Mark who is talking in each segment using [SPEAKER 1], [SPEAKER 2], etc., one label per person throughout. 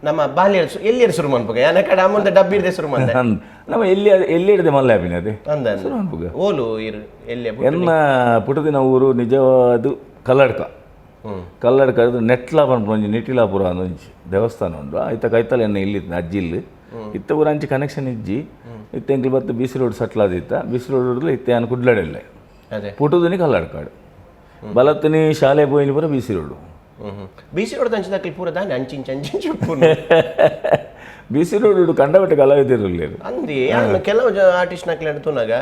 [SPEAKER 1] ನಮ್ಮ ಬಾಲ್ಯ ಎಲ್ಲಿಯರು ಶುರು ಮನ್ಪುಗ ಯಾನ ಕಡೆ ಅಮ್ಮಂದ ಡಬ್ಬಿರ್ದೆ ಶುರು ಮಂದೆ.
[SPEAKER 2] ನಮ್ಮ ಎಲ್ಲಿ ಎಲ್ಲಿ ಹಿಡಿದೆ ಮಲ್ಲ ಆಪಿನ ಅದೇ.
[SPEAKER 1] ಅಂದ.
[SPEAKER 2] ಶುರು ಮನ್ಪುಗ.
[SPEAKER 1] ಓಲು ಇರು ಎಲ್ಲಿ?
[SPEAKER 2] ಎನ್ನ ಪುಟದಿನ ಊರು ನಿಜವಾದ ಕಲ್ಲಡ್ಕ. ಕಲ್ಲಡ್ಕ ಅದು ನೆಟ್ಲ ಪನ್ಪುನ ಒಂಜಿ ನಿಟಿಲಾಪುರ ಅಂದ್ ಒಂಜಿ ದೇವಸ್ಥಾನ ಉಂಡು. ಐತ ಕೈತಲ್ ಎನ್ನ ಇಲ್ಲಿತ್ತು, ಅಜ್ಜಿ ಇಲ್ಲಿ ಇತ್ತ. ಪೂರ ಅಂಚಿ ಕನೆಕ್ಷನ್ ಇಜ್ಜಿ. ಇತ್ತೆ ಎಂಕ್ಲು ಬತ್ತು ಬಿ ಸಿ ರೋಡ್ ಸಟ್ಲ್ ಆದಿತ್ತ. ಬಿ ಸಿ ರೋಡ್ ಇತ್ತೆ ಯಾನ್ ಕುಡ್ಲಡೆಲ್ಲೆ. ಪುಟುದಿನಿ ಕಲ್ಲಡ್ಕಾಡು, ಬಲತ್ತಿನಿ ಶಾಲೆ ಪೋಯಿನಿ ಪೂರ ಬಿ ಸಿ ರೋಡು.
[SPEAKER 1] ಹ್ಮ್ ಹ್ಮ್ ಬಿ ಸಿ ರೋಡ್ ತಂಚಿದಾಕಲಿ ಪೂರ ದಾನೆ ಅಂಚಿಂಚಿ ಅಂಚಿಂಚಿ ಉಪ್ಪುನು.
[SPEAKER 2] ಬಿ ಸಿ ರೋಡ್ ಕಂಡಪಟ್ಟೆ ಕಲಾವಿದರು.
[SPEAKER 1] ಅಂದಿ ಯಾನ್ ಕೆಲವು ಆರ್ಟಿಸ್ಟ್ ನಕ್ಲೆನ ತೂನಗ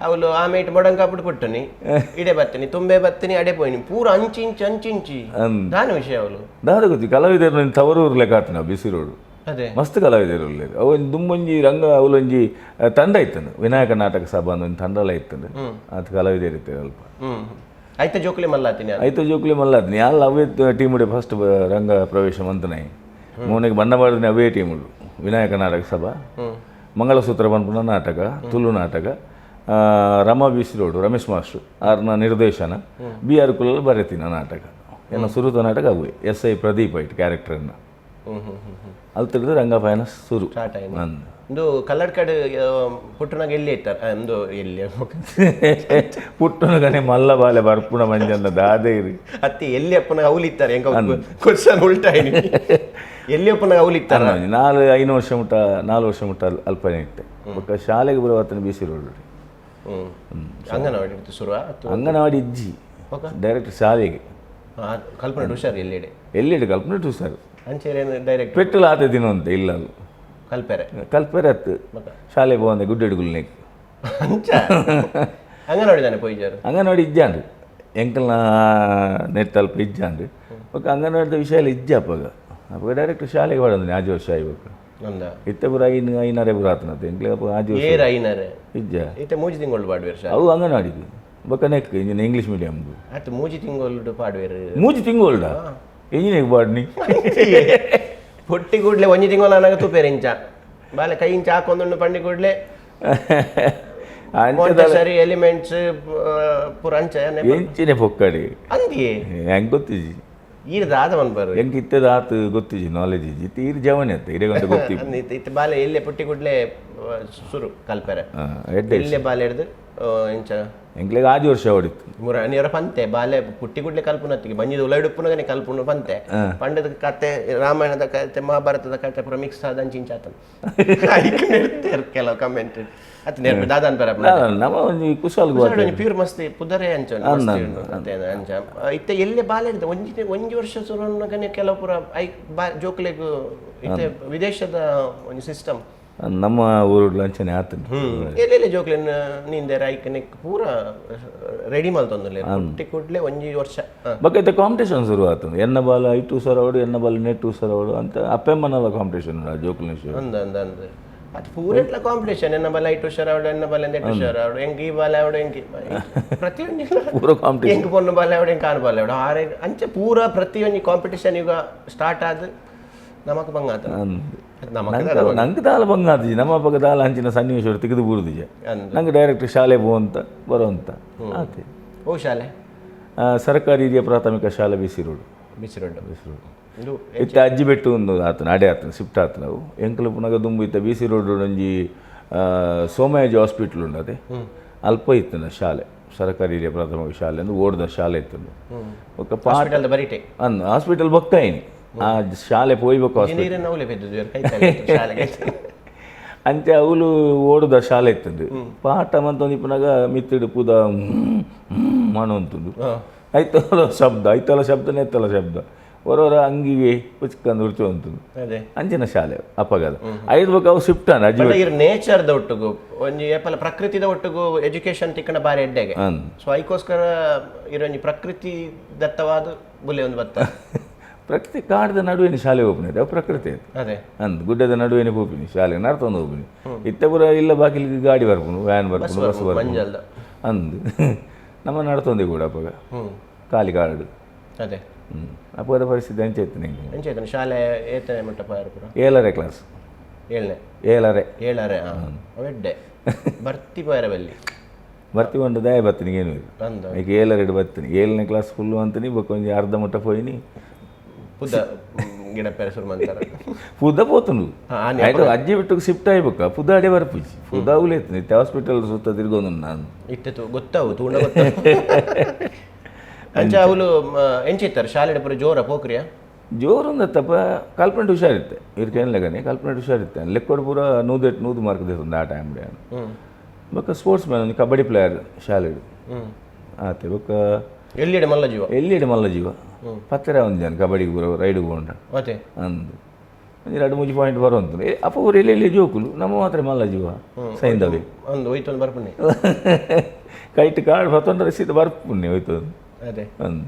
[SPEAKER 1] ಅವಳು ಆಮೇಟ್ ಮೊಡಂಕಾಪುಡು ಪುಟ್ಟನಿ, ಇಡೆ ಬತ್ತಿನಿ, ತುಂಬೆ ಬತ್ತಿನಿ, ಅಡೆ ಪೋಯಿನಿ, ಪೂರ ಅಂಚಿಂಚಿ ಅಂಚಿಂಚಿ. ದಾನ ವಿಷಯ ಅವಳು?
[SPEAKER 2] ದಾದ ಗೊತ್ತಿ, ಕಲಾವಿದರು ತವರೂರು ಲೆಕ್ಕ ಆತನ ಬಿ ಸಿ ರೋಡು. ಮಸ್ತ್ ಕಲಾವಿದರು ಉಲ್ಲೆರ್. ಅವು ಒಂಜಿ ದುಂಬೊಂಜಿ ರಂಗ ಅವಲೊಂಜಿ ತಂಡ ಇತ್ತಂದು, ವಿನಾಯಕ ನಾಟಕ ಸಭಾ ಅಂದ್ ಒಂಜಿ ತಂಡಲ ಇತ್ತಂದು. ಆತ್ ಕಲಾವಿದರು ಇತ್ತೆರ್ ಅಲ್ಪ.
[SPEAKER 1] ಹ್ಮ್ ಐತ ಜೋಕುಲೆ ಮಲ್ಲಾತಿನಿ.
[SPEAKER 2] ಐತ ಜೋಕುಲೆ ಮಲ್ಲಾತಿನಿ. ಯಾಲ್ ಅವೇ ಟೀಮುಡೆ ಫಸ್ಟ್ ರಂಗ ಪ್ರವೇಶ ಮಂತನಾಯಿ. ಮೋನೆಗ್ ಬಣ್ಣ ಪಾಡ್ದಿನಿ ಅವೇ ಟೀಮುಡು. ವಿನಾಯಕ ನಾಟಕ ಸಭಾ, ಮಂಗಳಸೂತ್ರ ಪನ್ಪುನ ನಾಟಕ, ತುಳು ನಾಟಕ. Rama B C road Ramesh master ಆರ್ನ ನಿರ್ದೇಶನ, ಬಿ ಆರ್ ಕುಲಲ್ ಬರೆತಿನ ನಾಟಕ. ಎನ್ನ ಸುರುತ ನಾಟಕ ಅವುವೆ. ಎಸ್ I Pradeep ಐಟ್ ಕ್ಯಾರೆಕ್ಟರ್ನ.
[SPEAKER 1] ಹ್ಮ್ ಹ್ಮ್ ಹ್ಮ್ ಹ್ಮ್
[SPEAKER 2] ಅಲ್ತಿಡ್ದು ರಂಗ ಪಯಣ ಸುರು.
[SPEAKER 1] ಸ್ಟಾರ್ಟ್ ಆಯ್ತು.
[SPEAKER 2] ಅಂದ್.
[SPEAKER 1] ಇಂದು ಕಲ್ಲಡ್ಕಡ್ ಪುಟ್ಟನಾಗ ಎಲ್ಲಿ ಇತ್ತಾರೆ ಅಂದು ಎಲ್ಲಿ?
[SPEAKER 2] ಪುಟ್ಟನಗನೆ ಮಲ್ಲ ಬಾಲೆ ಬರ್ಪುಣ ಮಂಜನ್ನ ದಾದೇರಿ.
[SPEAKER 1] ಅತ್ತಿ ಎಲ್ಲಿ ಅಪ್ಪನ ಅವಲಿತ್ತಾರೆ ಎಂಕ ಕ್ವಶನ್ ಉಲ್ಟಾಯಿನಿ. ಎಲ್ಲಿ ಅಪ್ಪನ ಅವಲಿತ್ತಾರ?
[SPEAKER 2] 4-5 ವರ್ಷ ಮುಟ್ಟ, 4 ವರ್ಷ ಮುಟ್ಟ ಅಲ್ಪನೆ ಇಟ್ಟೆ. ಬೊಕ್ಕ ಶಾಲೆಗೆ ಬರುವ ಬಿ ಸಿ ರೋಡ್.
[SPEAKER 1] ಅಂಗನವಾಡಿ ಇತ್ತು ಶುರು ಆತು?
[SPEAKER 2] ಅಂಗನವಾಡಿ ಇಜ್ಜಿ, ಡೈರೆಕ್ಟ್ ಶಾಲೆಗೆ.
[SPEAKER 1] ಕಲ್ಪನೆ ಹುಷಾರು ಎಲ್ಲಿಡೆ?
[SPEAKER 2] ಎಲ್ಲಿಡೆ ಕಲ್ಪನೆ ಸರ್.
[SPEAKER 1] ಅಂಚೇರೇನು ಡೈರೆಕ್ಟ್.
[SPEAKER 2] ಪೆಟ್ಟಲ್ ಆತ ದಿನ ಅಂತ ಇಲ್ಲ ಅದು.
[SPEAKER 1] ಕಲ್ಪೆರೆ?
[SPEAKER 2] ಕಲ್ಪೆರೆ ಅತ್ತು, ಶಾಲೆ ಪೋವಂದೆ ಗುಡ್ಡೆಡುಗುಲ್ನೇಕ್.
[SPEAKER 1] ಅಂಚ ಅಂಗನವಾಡಿ ತಾನೆ ಪೊಯ್ಜಾರು?
[SPEAKER 2] ಅಂಗನವಾಡಿ ಇಜ್ಜಾಂಡು, ಎಂಕಲ್ನ ನೆಟ್ ಅಲ್ಪ ಇಜ್ಜಾಂಡು. ಬೊಕ್ಕ ಅಂಗನವಾಡಿದ ವಿಷಯ ಎಲ್ಲ ಇಜ್ಜ ಅಪ್ಪಗ. ಅಪ್ಪಗ ಡೈರೆಕ್ಟ್ ಶಾಲೆಗೆ ಬರೋದು 5 ವರ್ಷ ಆಯ್ಬೇಕು.
[SPEAKER 1] ಅಂದ.
[SPEAKER 2] ಇತ್ತೆ ಪೂರ ಐನು ಐನರೆ ಪೂರ ಆತನತ್ತೆ. ಎಂಕ್ಲೆ ಅಪ್ಪ 5 ವರ್ಷ.
[SPEAKER 1] ಏರ್ ಐನರೆ?
[SPEAKER 2] ಇಜ್ಜ.
[SPEAKER 1] ಇತ್ತೆ 3 ತಿಂಗಳು ಪಾಡ್ವೇರು ಶಾಲೆ.
[SPEAKER 2] ಅವು ಅಂಗನವಾಡಿಗೆ ಬೊಕ್ಕ ನೆಕ್ ಇಂಜಿನ ಇಂಗ್ಲೀಷ್ ಮೀಡಿಯಮ್ಗೆ.
[SPEAKER 1] ಆತು, 3 ತಿಂಗಳು ಪಾಡ್ವೇರು.
[SPEAKER 2] 3 ತಿಂಗಳುಡ ಇಂಜಿನಿಗೆ ಬಾಡ್ನಿ?
[SPEAKER 1] ಪೊಟ್ಟಿ ಕೂಡ್ಲೆ 1 ತಿಂಗಳು ಅನಾಗ ತೂಪೇರು ಇಂಚ ಬಾಲೆ ಕೈ ಇಂಚ ಹಾಕೊಂದುಂಡು ಪಂಡಿ ಕೂಡ್ಲೆ. ಸರಿ, ಎಲಿಮೆಂಟ್ಸ್ ಪೂರ ಅಂಚ.
[SPEAKER 2] ಎಂಚಿನೆ ಪೊಕ್ಕಡಿ.
[SPEAKER 1] ಅಂದಿಯೇ.
[SPEAKER 2] ಹೆಂಗೆ ಗೊತ್ತಿಜಿ.
[SPEAKER 1] ಈರ್ ದಾದ ಬರು.
[SPEAKER 2] ಎಂಕ್ ಇತ್ತೆದ ಆತು ಗೊತ್ತಿಜಿ, ನಾಲೆಜ್ ಇಜ್ಜಿ. ಇತ್ತೆ ಈರ್ ಜವನೆ ಅತ್ತ, ಇರೆಗಂತ ಗೊತ್ತಿ.
[SPEAKER 1] ಇತ್ತೆ ಬಾಲೆ ಎಲ್ಲೆ ಪುಟ್ಟಿ ಕೂಡ್ಲೆ ಸುರು ಕಲ್ಪೆರೆ.
[SPEAKER 2] ಎಡ್ಡೆ.
[SPEAKER 1] ಎಲ್ಲೆ ಬಾಲೆ ಹಿಡ್ದು ಇಂಚ.
[SPEAKER 2] ಎಂಕ್ಲೆಗ್ 5 ವರ್ಷ ಹೊಡಿತ್ತು.
[SPEAKER 1] ಮುರ ನೀರ ಪಂತೆ ಬಾಲೆ ಪುಟ್ಟಿ ಕೂಡ್ಲೆ ಕಲ್ಪುನತ್ತಿಗೆ ಬಂಜಿದ ಉಲೈಡುಪ್ಪುನಗನೆ ಕಲ್ಪುನು ಪಂತೆ. ಪಂಡದ ಕತೆ, ರಾಮಾಯಣದ ಕತೆ, ಮಹಾಭಾರತದ ಕತೆ ಪೂರ ಮಿಕ್ಸ್ ಆದ ಅಂಚಿಂಚ ಆತನ. ಐಕ್ ನೆಡ್ತೇರ್ ಕೆಲವು ಕಮೆಂಟ್ ಅತ್ ನೆರ್ಪು ದಾದಾನ್ ಪರ.
[SPEAKER 2] ನಮ್ಮ ಒಂಜಿ ಕುಶಾಲ್.
[SPEAKER 1] ಒಂಜಿ ಪ್ಯೂರ್ ಮಸ್ತಿ ಪುದರೇ ಅಂಚ ಒಂಜಿ ಮಸ್ತಿ ಉಂಡು ಅತ್ತೆ ಅಂಚ. ಇತ್ತೆ ಎಲ್ಲೆ ಬಾಲೆ ಹಿಡ್ದು ಒಂಜಿ ಒಂಜಿ ವರ್ಷ ಸುರುನಗನೆ ಕೆಲವು ಪೂರ I ಬಾ ಜೋಕ್ಲೆಗ್ ಇತ್ತೆ ವಿದೇಶದ ಒಂಜಿ ಸಿಸ್ಟಮ್.
[SPEAKER 2] ನಮ್ಮ ಊರು ಅಂಚನೆ ಆತನ.
[SPEAKER 1] ಎಲ್ಲೆಲ್ಲ ಜೋಕ್ಲೆನ್ ನೀಂದೇರ ಐಕ್ ನೆಕ್ ಪೂರ ರೆಡಿ ಮಲ್ತೊಂದುಲ್ಲೆರ್ ಪುಟ್ಟಿ ಕೂಡ್ಲೆ 1 ವರ್ಷ.
[SPEAKER 2] ಬೊಕ್ಕ ಇತ್ತೆ ಕಾಂಪಿಟೇಷನ್ ಶುರು ಆತಂದು. ಎನ್ನ ಬಾಲ ಐಟು ಸರವಡು, ಎನ್ನ ಬಾಲ ನೆಟ್ಟು ಸರವಡು ಅಂತ ಅಪ್ಪೆಮ್ಮನಲ್ಲ ಕಾಂಪಿಟೇಷನ್ ಜೋಕುಲ್ನ ವಿಷಯ.
[SPEAKER 1] ಅಂದ ಅಂದ ಅಂದ ಅದು ಪೂರೆಟ್ಲ ಕಾಂಪಿಟೇಷನ್. ಎನ್ನ ಬಲ ಐಟು ಹುಷಾರಾವಡು, ಎನ್ನ ಬಲ ನೆಟ್ಟು ಹುಷಾರಾವಡು, ಎಂಕ್ ಈ ಬಾಲೆ ಆವಡು, ಎಂಕ್ ಪ್ರತಿಯೊಂಜಿ.
[SPEAKER 2] ಪೂರ ಕಾಂಪಿಟೇಷನ್.
[SPEAKER 1] ಎಂಕ್ ಪೊಣ್ಣು ಬಾಲೆ ಆವಡು, ಎಂಕ್ ಆನು ಬಾಲೆ ಆವಡು, ಆರೆ ಅಂಚೆ ಪೂರ ಪ್ರತಿಯೊಂಜಿ ಕಾಂಪಿಟೇಷನ್ ಈಗ ಸ್ಟಾರ್ಟ್ ಆದ್ ನಮಕ್ ಬಂಗ ಆತ ನಮಕ್.
[SPEAKER 2] ನಂಗೆ ದಾಲ ಬಂಗ ಆತಿಜಿ. ನಮ್ಮ ಅಪ್ಪಗ ದಾಲ ಅಂಚಿನ ಸನ್ನಿವೇಶ ತೆಗೆದು ಬೂರ್ದಿಜೆ.
[SPEAKER 1] ಅಂದ್.
[SPEAKER 2] ನಂಗೆ ಡೈರೆಕ್ಟ್ ಶಾಲೆ ಪೋವಂತ ಬರುವಂತ ಆತೆ.
[SPEAKER 1] ಓ ಶಾಲೆ?
[SPEAKER 2] ಸರ್ಕಾರಿ ಹಿರಿಯ ಪ್ರಾಥಮಿಕ ಶಾಲೆ, ಬಿಸಿ ರೋಡ್.
[SPEAKER 1] ಬಿಸಿ ರೋಡ್.
[SPEAKER 2] ಬಿಸಿ ರೋಡ್.
[SPEAKER 1] ಇದು?
[SPEAKER 2] ಇತ್ತೆ ಅಜ್ಜಿ ಬೆಟ್ಟು ಒಂದು ಆತನ ಅಡೆ ಆತನ ಶಿಫ್ಟ್ ಆತನ. ಅವು ಎಂಕಲು ಪುನಗ ದುಂಬು ಇತ್ತ ಬಿ ಸಿ ರೋಡ್ ಒಂಜಿ ಸೋಮಯಾಜಿ ಹಾಸ್ಪಿಟ್ಲ್ ಉಂಡು ಅದೇ, ಅಲ್ಪ ಇತ್ತು ಶಾಲೆ. ಸರ್ಕಾರಿ ಹಿರಿಯ ಪ್ರಾಥಮಿಕ ಶಾಲೆ ಅಂದ್ರೆ ಓಡ್ದ ಶಾಲೆ ಇತ್ತು. ಬೊಕ್ಕ ಪಾಠ
[SPEAKER 1] ಹಾಸ್ಪಿಟಲ್ ಬರಿಟೆ?
[SPEAKER 2] ಅಂದ್, ಹಾಸ್ಪಿಟಲ್ ಬೊಕ್ಕಾಯಿನಿ. ಆ ಶಾಲೆ ಪೋಯ್ಬೇಕು ಹಾಸ್ಪಿಟಲ್.
[SPEAKER 1] ನೀರಿನ ಅವಲೆ ಬಿದ್ದುದು ಕೈತಲೆ ಶಾಲೆಗೆ.
[SPEAKER 2] ಅಂಚೆ ಅವಳು ಓಡುದ ಶಾಲೆ ಇತ್ತಂದು. ಪಾಠ ಮಂತೊಂದು ಇಪ್ಪನಾಗ ಮಿತ್ತಿಡು ಪೂದ ಮಣುಂತುಂಡು. ಐತಲ ಶಬ್ದ, ಐತಲ ಶಬ್ದ, ನೆತ್ತಲ ಶಬ್ದ, ಹೊರವರ ಅಂಗಿಗೆ ಪುಚ್ಕಂದು ಉರ್ಚು. ಅಂಚಿನ ಶಾಲೆ ಅಪ್ಪಗದ. ಐದು ಬೊಕ್ಕ ಅವು ಶಿಫ್ಟ್ ಅನ್ನ ಅಜ್ಜಿ.
[SPEAKER 1] ಬಟ್ ಇರ್ ನೇಚರ್ದ ಒಟ್ಟುಗು ಒಂಜಿ ಏಪಲ ಪ್ರಕೃತಿದ ಒಟ್ಟುಗು ಎಜುಕೇಶನ್ ತಿಕ್ಕಣ ಬಾರಿ ಎಡ್ಡೆಗೆ. ಸೊ ಐಕೋಸ್ಕರ ಇರೊಂಜಿ ಪ್ರಕೃತಿ ದತ್ತವಾದ ಬುಲೆ ಒಂದು ಬತ್ತ.
[SPEAKER 2] ಪ್ರಕೃತಿ ಕಾಡ್ದ ನಡುವೆನೆ ಶಾಲೆ ಓಪನ್ ಅವು ಪ್ರಕೃತಿ ಅದು. ಅಂದ್, ಗುಡ್ಡದ ನಡುವೆನೆ ಪೋಪಿನಿ ಶಾಲೆ, ನಡ್ತೊಂದು ಹೋಪಿನಿ. ಇತ್ತೆ ಪೂರ ಇಲ್ಲ ಬಾಕಿಲಿಗೆ ಗಾಡಿ ಬರ್ಪುನು, ವ್ಯಾನ್ ಬರ್ಪುನು, ಬಸ್ ಬರ್ಪುನು.
[SPEAKER 1] ಮಂಜಲ್ದ.
[SPEAKER 2] ಅಂದ್, ನಮ್ಮ ನಡ್ತೊಂದೆ ಕೂಡ ಅಪ್ಪಗ ಖಾಲಿ ಕಾಡು. ಅಪ್ಪದ ಪರಿಸ್ಥಿತಿ ಅಂಚೆ ಇತ್ತು ನಿಂಗೆ.
[SPEAKER 1] ಎಂಚ ಆಯ್ತು ಶಾಲೆ? ಏತನೆ ಮಟ್ಟ ಪಾಯರ್ ಪೂರ?
[SPEAKER 2] ಏಳರೆ ಕ್ಲಾಸ್.
[SPEAKER 1] ಏಳನೇ?
[SPEAKER 2] ಏಳರೆ.
[SPEAKER 1] ಏಳರೆ, ಅವೆಡ್ಡೆ ಬರ್ತಿ ಪೋಯರ ಬಲ್ಲಿ.
[SPEAKER 2] ಬರ್ತಿ ಒಂದು ದಯ ಬರ್ತೀನಿ ಏನು ಇದು. ಈಗ ಏಳರೆಡು ಬರ್ತೀನಿ, 7ನೇ ಕ್ಲಾಸ್ ಫುಲ್ಲು ಅಂತೀನಿ. ಬೊಕ್ಕ ಒಂಜಿ ಅರ್ಧ ಮುಟ್ಟ ಪೋಯಿನಿ.
[SPEAKER 1] ಪುದ ಗಿಡಪೆರೆ ಶುರು ಮಂತಾರ.
[SPEAKER 2] ಪುದ ಪೋತುಂಡು.
[SPEAKER 1] ಆನೆ.
[SPEAKER 2] ಆಯ್ತು, ಅಜ್ಜಿ ಬಿಟ್ಟು ಶಿಫ್ಟ್ ಆಯ್ಬೇಕ, ಪುದ ಅಡೆ ಬರ್ಪುಜಿ, ಪುದ ಉಲೇತು ಇತ್ತೆ ಹಾಸ್ಪಿಟಲ್ ಸುತ್ತ ತಿರ್ಗೊಂದು ನಾನು.
[SPEAKER 1] ಇತ್ತೆ ತೂ ಗೊತ್ತಾವು, ತೂಂಡ ಗೊತ್ತಾವು. ಅಂಚ ಅವಳು ಎಂಚಿತ್ತಾರೆ ಶಾಲೆಡ್ ಪೂರ ಜೋರ ಪೋಕ್ರಿಯಾ?
[SPEAKER 2] ಜೋರುಂದತ್ತಪ್ಪ, ಕಲ್ಪನೆ ಹುಷಾರಿತ್ತೆ ಇರ್ಕ ಏನ್ಲೆಗನೆ, ಕಲ್ಪನೆ ಹುಷಾರಿತ್ತೆ. ಲೆಕ್ಕೋಡು ಪೂರ ನೂದೆಟ್ 100 ಮಾರ್ಕ್ ದೇತುಂಡು ಆ ಟೈಮ್. ಬೊಕ್ಕ ಸ್ಪೋರ್ಟ್ಸ್ ಮ್ಯಾನ್, ಒಂಜಿ ಕಬಡ್ಡಿ ಪ್ಲೇಯರ್ ಶಾಲೆಡ್ ಆತೆ. ಬೊಕ್ಕ
[SPEAKER 1] ಎಲ್ಲಿಡೆ ಮಲ್ಲ ಜೀವ?
[SPEAKER 2] ಎಲ್ಲಿಡೆ ಮಲ್ಲ ಜೀವ ಪತ್ತೆರ ಒಂದು ಜನ ಕಬಡ್ಡಿಗೆ ಪೂರ ರೈಡ್ ಬೋಂಡ.
[SPEAKER 1] ಮತ್ತೆ
[SPEAKER 2] ಅಂದು ಒಂಜಿ ರಡ್ಡ್ ಮೂಜಿ ಪಾಯಿಂಟ್ ಬರುವಂತ ಅಪ್ಪ ಊರು ಎಲ್ಲಿ ಎಲ್ಲಿ ಜೋಕುಲು, ನಮ್ಮ ಮಾತ್ರ ಮಲ್ಲ ಜೀವ ಸೈಂದವೆ.
[SPEAKER 1] ಒಂದು ಹೋಯ್ತು, ಒಂದು ಬರ್ಪುಣೆ.
[SPEAKER 2] ಕೈಟ್ ಕಾರ್ಡ್ ಪತ್ತೊಂದರ ಸೀತ ಬರ್ಪುಣ್ಣೆ ಹೋಯ್ತು.
[SPEAKER 1] ಅದೇ.
[SPEAKER 2] ಅಂದು.